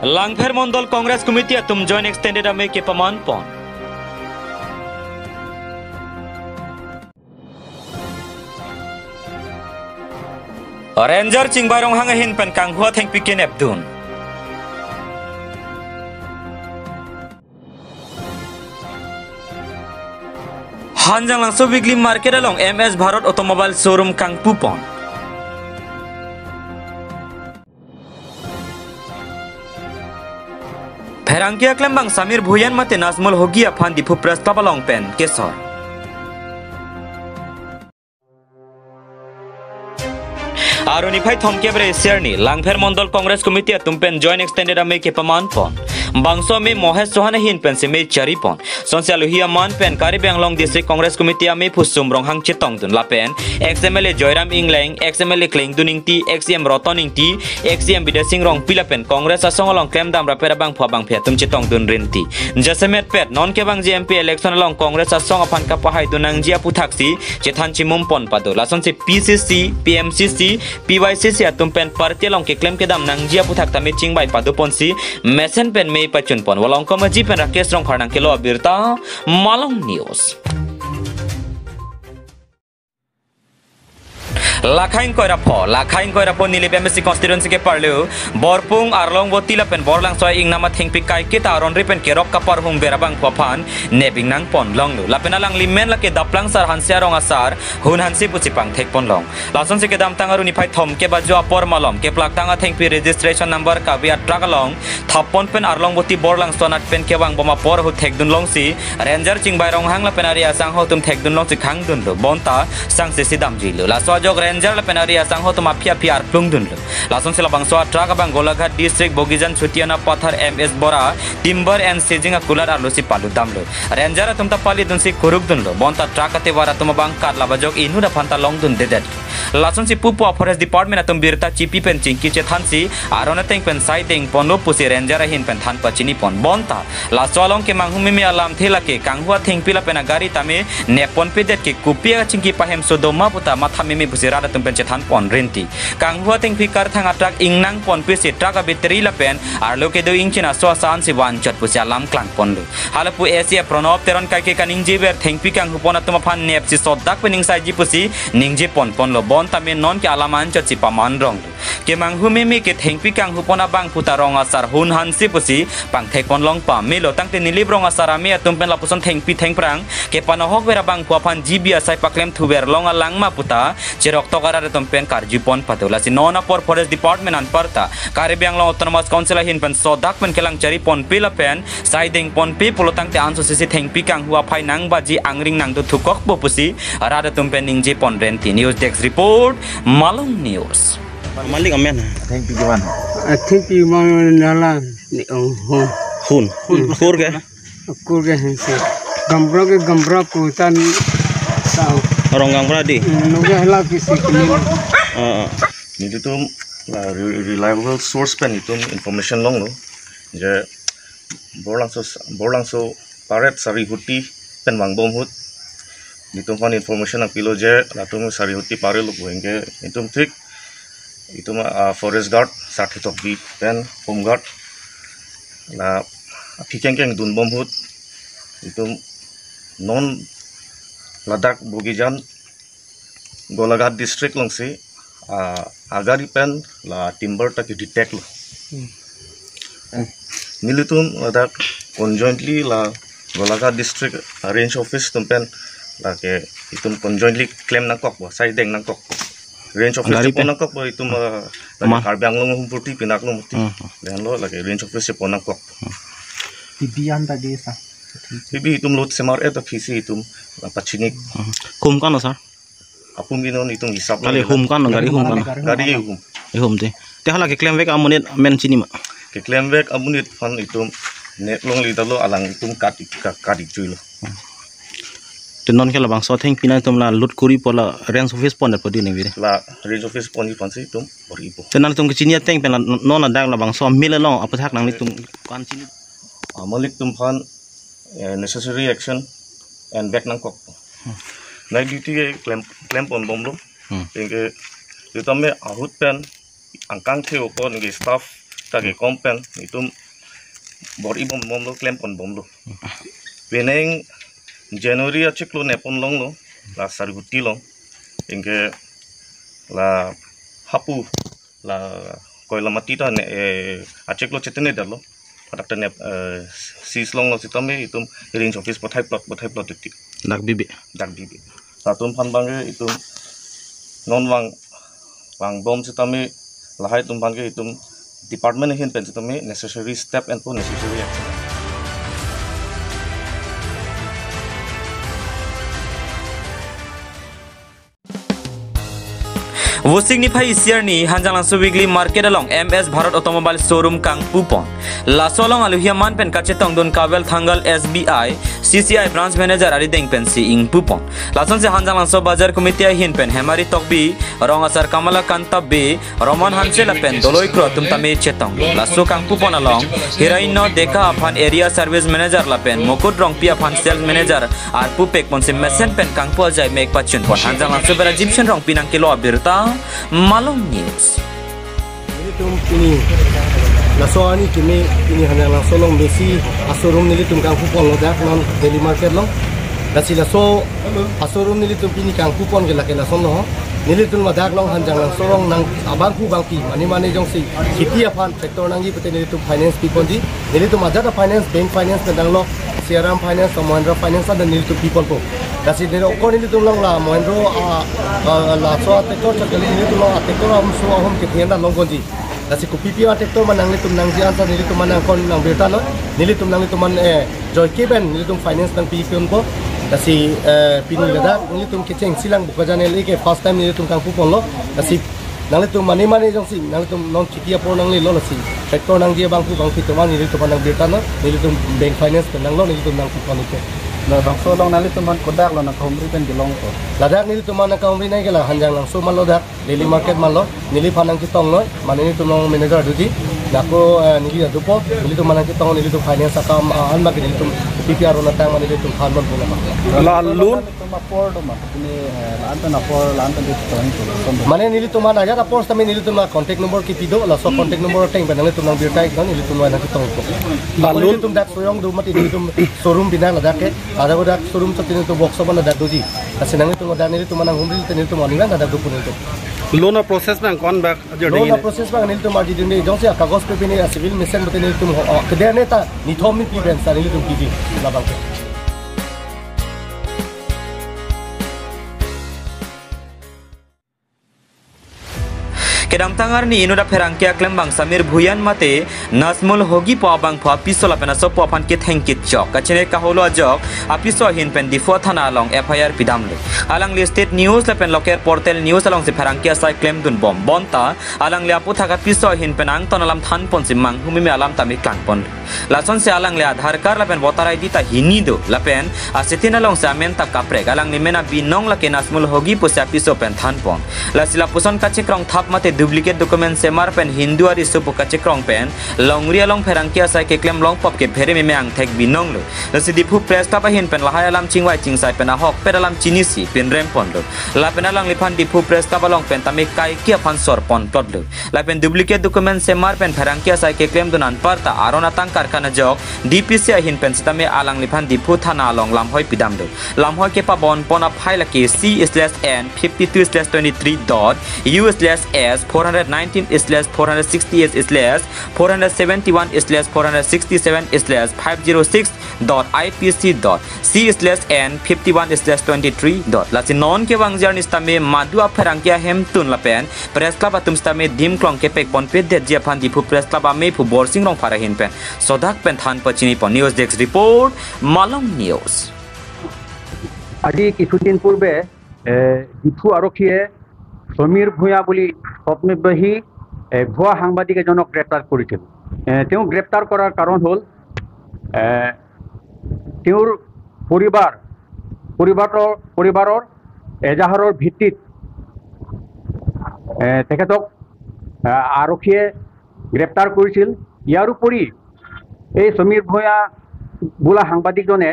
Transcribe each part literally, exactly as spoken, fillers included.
Langpher Mondol Congress Committee atum joint extended amei kepaman pon. Ranger Chingbai Ronghang ahin pen kanghu athengpi kenepdun. Hanjanglangso weekly market along M S Bharat Automobile Showroom kangpupon. Pherangke aklembang Samir Bhuyan mate Nazmul Hogi aphan Diphu Press Club along pen kesor. Arni phai thomkep re serni, Langpher Mondol Congress Committee atum pen joint extended amei kepaman pon. Bangso amei Mohesh Chauhan ahin pen si mei chari pon. Sonsi alohi aman pen Karbi Anglong District Congress Committee amei Phusum Ronghang chetongdun lapen ex M L A Joyram Engleng, ex M L A Klengdun Ingti, ex C M Roton Ingti, ex C M Bidya Sing Rongpi lapen Congress asong along klemdam rapet abangphu abangphi atum chetongdun rinti. Jasemet pet non kevangji M P election along Congress asong aphan kapahaidun nangji aputhaksi chethan chimum pon pado. Lasonsi P C C, P M C C, P Y C C atum pen party along keklem kedam nangji aputhak tame chingbai pado ponsi mesen pen mei pachun pon. Volongkom Aji pen Rakesh Rongphar nangkelo abirta, Malong News. Lakhain Koirapho, Lakhain Koirapho Nilip M A C constituency keparlo, Borpung, Arlong Voti lapen Borlangso ingnam athengpi kaiketa aron ri pen kerok kaparhum ver abangphu aphan nep ingnang pon longlo. Lapen alangli men lake Daplangsar Hanse arong asar, Hun Hanse pusi pangthek pon long. Lasonsi kedamtang arni phai thomkep ajo apor malom, keplaktang athengpi registration number kave a-truck along thap pon pen Arlong Voti Borlangso anat pen kevang bom apor ahut thekdun longsi, Ranger Chingbai Ronghang lapen ari asangho atum thekdun longsi khangdunlo, bonta sangse si damjuilo. Laso ajok Ranger lapen ari asangho atum aphi aphi arplungdunlo. Lasonsi labangso a-truck abang Golaghat District Bogijan Chutiana Pathar M S Bora Timber and Seizing akulat arlo si palutdamlo. Ranger atum ta palidunsi kurukdunlo, bonta truck atevar atum abang kat labajok inut aphan ta longdundedet. Lasonsi pupo a-forest department atum birta chipi pen chingki chethansi aron ateng pen saideng ponlo pusi Ranger ahin pen than pachini pon. Bonta laso along kemanghu meme alamthe lake kanghu athengpi lapen agari tame nep ponpedet ke kopi achingki pahemso doma puta matha meme pusi rat atum pen chethan pon rinti. Kanghu athengpi karthang a-truck ingnang ponpesi truck a-battery lapen arlo kedo ingchin aso asan si vanchot pusi alam klang ponlo. Halapu A C F Pranab Teron kaike kaningjever thengpi kanghu pon atum aphan nepsi sodak pen ingsaiji pusi ningje pon ponlo, bonta me non ke alam anchot si paman ronglo. Kemanghu meme ke thengpi kanghu pon abangphu ta rong asar Hun Hanse pusi pangthek pon long pamelo, tangte Nilip rong asar amei atum pen lapuson thengpi thengphrang kepanohok ver abangphu aphan G B asai paklem thuver long alang ma puta cheroktok arat atum pen karju pon pado. Lasi non apor forest department anparta Karbi Anglong Autonomous Council ahin pen sodak pen kelang chari ponpe lapen saideng ponpe pulo tangte anso sisi thengpi kanghu aphai nangbaji angring nangdo thukokpo pusi rat atum pen ningje pon rinti. News Desk Report, Malong News. Malik amen. Athengpi kiman? Athengpi kiman nala ni ong hon. Hun. Hun. Kur ke? Kur ke Hanse. Gaonbura ke Gaonbura kutan sa. Rong Gaonbura di? Noge hala kisi kini. Ah, ah. Nelitum la re-, reliable source pen itum information longlo. Je Borlangso, Borlangso paret Sarihuti pen vangbom ahut nelitum aphan information nangpilo je latum Sarihuti paret lo pu anke itum thik itum, ah, forest guard Sarthe Tokbi pen home guard la aphi kengkeng dunbom ahut itum non ladak Bogijan Golaghat district alongsi, ah, agari pen la timber ta ke-detect lo. Hmm. Nelitum ladak conjointly la Golaghat district, ah, range office atum pen lake itum conjointly klem nangkokpo, saideng nangkokpo. Range office agari pen pon nangkokpo itum, ah, lake ma? Karbi Anglong Humpurti pinak lo muti. Hmm. Lahenlo lake range office pon nangkok. Pibi an ta dei sa. Pibi itum lot semar et aphi si itum, ah, pachini. Hmm. Hum kan lo, sir? Apum ke non itum hisap lo. Kali hum kan lo, gari hum kan lo. Gari hum. Gari hum. Eh, hum te. Te hala keklemvek amonit amen chini ma? Keklemvek amonit aphan itum net longle detlo, alang itum kat ik-, ka-, kat ik-jui lo. Te non ke labangso athengpi nangtum la lut kuri pu la range office pondetpo di ningve? La range office ponji aphansi itum bor-ipo. Te nangtum kechini ateng pen la non ladak labangso amei along aputhak nanglitum kan chini? Ah, malik atum aphan, eh, necessary action envek nangkok. Hmm. Night duty ke klem, klem ponbomlo. Hmm. Anke, sitame ahut pen angkang the-o ko neke staff ta kekom pen itum bor-i bom bomlo, klem pon bomlo. Penang January achiklo nepon longlo, la Sarguti along. Anke la hapu la koilamati ta ne, eh, achiklo chetene detlo. Hadak ta ne, eh, seize longlo sitame itum range office pathai plot, pathai plot titi. Dak bibe. Dak bibe. Latum aphan abangke itum non vang, vang bom sitame lahai atum aphan ke itum department ahin pen sitame necessary step and po necessary action. Vosik niphai isi arni Hanjanglangso weekly market along M S Bharat Automobile Showroom kangpupon. Laso along alohi aman pen kachetongdun Kawel Thangal S B I C C I branch manager arideng pensi ingpupon. Lasonsi Hanjanglangso Bazar Committee ahin pen Hemari Tokbi, Rong Asar Kamala Kanta Bey, Roman Hanse lapen doloi kro atum tame chetong. Laso kangpupon along Hiraino Deka aphan area service manager lapen Mukut Rongpi aphan sales manager arpu pekponsi mesen pen kangpu ajai mek pachunpon. Hanjanglangso pen Jimson Rongpi nangkelo abirta, Malong News. Nelitum pini laso arni kimi pini Hanjanglangso along besi ashowroom nelitum kangpuponlo dak non daily market along. Lasi laso ashowroom nelitum pini kangpupon ke lake lasonlo. Nelitum ladak along Hanjanglangso along nang abangphu bangpi mane mane jongsi kheti aphan tractor nangji pute nelitum finance piponji. Nelitum ajat a-finance, bank finance pen danglo, Shriram Finance, Mahindra Finance ada nelitum piponpo. Lasi neli okor nelitum along la Mahindra, ah, ah, laso a-tractor chakali nelitum along a-tractor aum so ahum kethe anta longponji. Lasi kopipi a-tractor ma nanglitum nangji ansa nelitum ma nangkon nang birta lo. Nelitum nanglitum ma, eh, joike pen nelitum finance nangpiponpo. Lasi, eh, pini ladak nelitum kechengsi lang Bokajan L A ke first time nelitum kangpuponlo. Lasi nanglitum mane mane jongsi nanglitum non kheti apor nanglelo lasi tractor nangji abangphu bangpi atum an nelitum ma nang birta lo. Nelitum bank finance pen danglo, nelitum nangpupon ite. Labangso along nanglitum aphan kodak lo nangkahumri pen kelongpo? Ladak nelitum ma nangkahumri nangke la Hanjanglangso malo dak. Daily market malo, neliphan nangchetonglo, mane nelitum along manager doji, nako, eh, neli adupo, nelitum ma nangchetong, nelitum finance akam, ah, an bagi nelitum P P R natang mane nelitum phan ponpo. La loan? Nelitum apor do ma, kini, eh, la-an pen apor, la-an pen di chetong, chetong. Mane nelitum ma ajat apor sitame nelitum ma contact number kipi do, laso contact number ateng pen nelitum nang birta iknon, nelitum ma nangchetongpo. La loan? Nelitum dak Soyang do mati nelitum showroom bina ladak ke, ada ko dak showroom sitame nelitum workshop ladak doji. Lasi nanglitum ladak nelitum ma nanghumri te nelitum aning ladak dopo nelitum. Loan a-process abang ko-an bak ajoine? Loan a-process abang nelitum arjudunde jongsi a-kagos pe pine a-civil mesen pute nelitum ho, o, keder ne ta nithom ni pi pen sa nelitum piji labang. Kedamtang arni inut apherangke aklembang Samir Bhuyan mate Nazmul Hogi pu abangphu apiso lapen asopo aphan ketheng kechok kachine kaholo ajok apiso ahin pen Diphu thana along F I R pidamlo. Alangli State News lapen local portal news alongsi pherangke asai klemdunbom. Bonta alangli aputhak apiso ahin pen angton alam thanponsi manghumeme alam tame klangpon. Lasonsi alangli Aadhaar card lapen voter I D ta hini do lapen asetin alongsi amen ta kaprek. Alangli men abinong lake Nazmul Hogi pusi apiso pen thanpon. Lasi lapuson kachekrong thap mate duplicate document semar pen Hindu ariso pu kachekrong pen longri along pherangke asai keklem longpop ke pherememe angthek binonglo. Lasi Diphu Press Club ahin pen lahai alam chingvai chingsai pen ahokpet alam chinisi pinremponlo. Lapen alangliphan Diphu Press Club along pen tame kaike aphan sorponplotlo. Lapen duplicate document semar pen pherangke asai keklemdun anparta aron atangkar kanajok D P C ahin pen sitame alangliphan Diphu thana along lamhoi pidamlo. Lamhoi kepabonpon aphai lake C slash N fifty two slash twenty three dot U slash S four hundred nineteen slash four hundred sixty eight slash four hundred seventy one slash four hundred sixty seven slash five zero six dot I P C dot C slash N fifty one slash twenty three dot. Lasi non kevangji arni sitame madu apherangke ahemtun lapen Press Club atum sitame dimklong kepekponpedetji aphan Diphu Press Club amephu Borsing Rongphar ahin pen sodak pen than pachinipon. News Desk Report, Malong News. আজি কিছুদিন পূৰ্বে, এ, ডিফু আৰক্ষীয়ে সমীৰ ভূঞা বুলি স্বপ্নবাহী, এ, ভুৱা সাংবাদিক এজনক গ্ৰেপ্তাৰ কৰিছিল। এ, তেওঁ গ্ৰেপ্তাৰ কৰাৰ কাৰণ হ'ল, এ, তেওঁৰ পৰিবাৰ, পৰিবাৰৰ, পৰিবাৰৰ এজাহাৰৰ ভিত্তিত, এ, তেখেতক, আ, আৰক্ষীয়ে গ্ৰেপ্তাৰ কৰিছিল। ইয়াৰ উপৰি এই সমীৰ ভূঞা বোলা সাংবাদিকজনে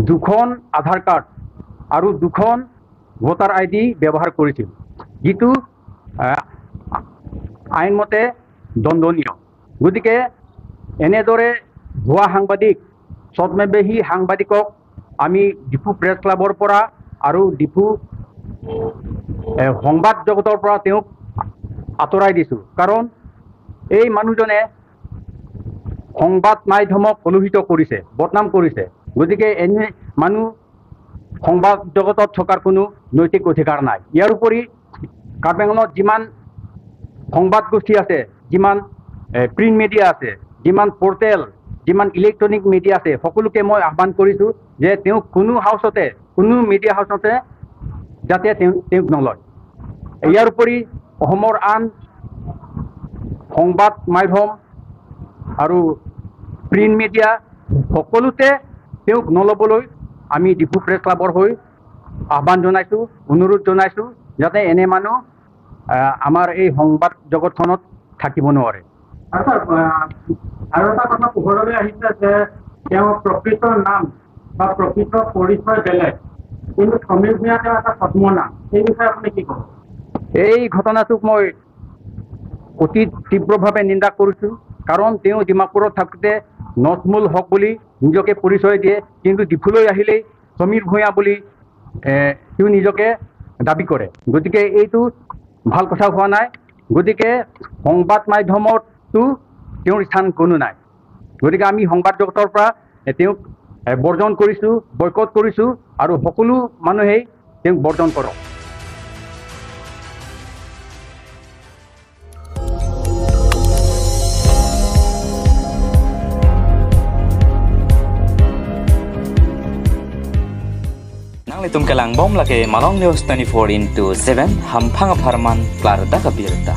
দুখন আধাৰ কাৰ্ড আৰু দুখন ভোটাৰ আই ডি ব্যৱহাৰ কৰিছিল, যিটো, আহ, আইনমতে দণ্ডনীয়। গতিকে এনেদৰে ভুৱা সাংবাদিক, চদ্মবেহী সাংবাদিকক আমি ডিফু প্ৰেছ ক্লাবৰ পৰা আৰু ডিফু, এ, সংবাদ জগতৰ পৰা তেওঁক আঁতৰাই দিছোঁ। কাৰণ এই মানুহজনে সংবাদ মাধ্যমক কলুষিত কৰিছে, বদনাম কৰিছে। গতিকে এনে মানুহ সংবাদ জগতত থকাৰ কোনো নৈতিক অধিকাৰ নাই। ইয়াৰ উপৰি কাৰ্বি আংলঙত যিমান সংবাদ গোষ্ঠী আছে, যিমান, এ, প্ৰিণ্ট মিডিয়া আছে, যিমান পৰ্টেল, যিমান ইলেক্ট্ৰনিক মিডিয়া আছে, সকলোকে মই আহ্বান কৰিছোঁ যে তেওঁ কোনো হাউচতে, কোনো মিডিয়া হাউচতে যাতে তেওঁ, তেওঁক নলয়। ইয়াৰ উপৰি অসমৰ আন সংবাদ মাধ্যম আৰু প্ৰিণ্ট মিডিয়া সকলোতে তেওঁক নল'বলৈ আমি ডিফু প্ৰেছ ক্লাবৰ হৈ আহ্বান জনাইছোঁ, অনুৰোধ জনাইছোঁ, যাতে এনে মানুহ, আহ, আমাৰ এই সংবাদ জগতখনত থাকিব নোৱাৰে। আৰু ছাৰ, আহ, আৰু এটা কথা পোহৰলৈ আহিছে যে তেওঁৰ প্ৰকৃত নাম বা প্ৰকৃত পৰিচয় বেলেগ, কিন্তু সমীৰ ভূঞা তেওঁ এটা ছদ্ম নাম। এই বিষয়ে আপুনি কি ক'ব? এই ঘটনাটোক মই অতি তীব্ৰভাৱে নিন্দা কৰিছোঁ, কাৰণ তেওঁ ডিমাপুৰত থাকোঁতে নজমুল হক বুলি নিজকে পৰিচয় দিয়ে, কিন্তু ডিফুলৈ আহিলেই সমীৰ ভূঞা বুলি, এ, তেওঁ নিজকে দাবী কৰে। গতিকে এইটো ভাল কথা হোৱা নাই। গতিকে সংবাদ মাধ্যমতো তেওঁৰ স্থান কোনো নাই। গতিকে আমি সংবাদ জগতৰ পৰা, এ, তেওঁক, এ, বৰ্জন কৰিছোঁ, বয়কট কৰিছোঁ আৰু সকলো মানুহেই তেওঁক বৰ্জন কৰক। Nanglitum kelangbom lake Malong News twenty-four into seven, hamphang apharman klardak abirta.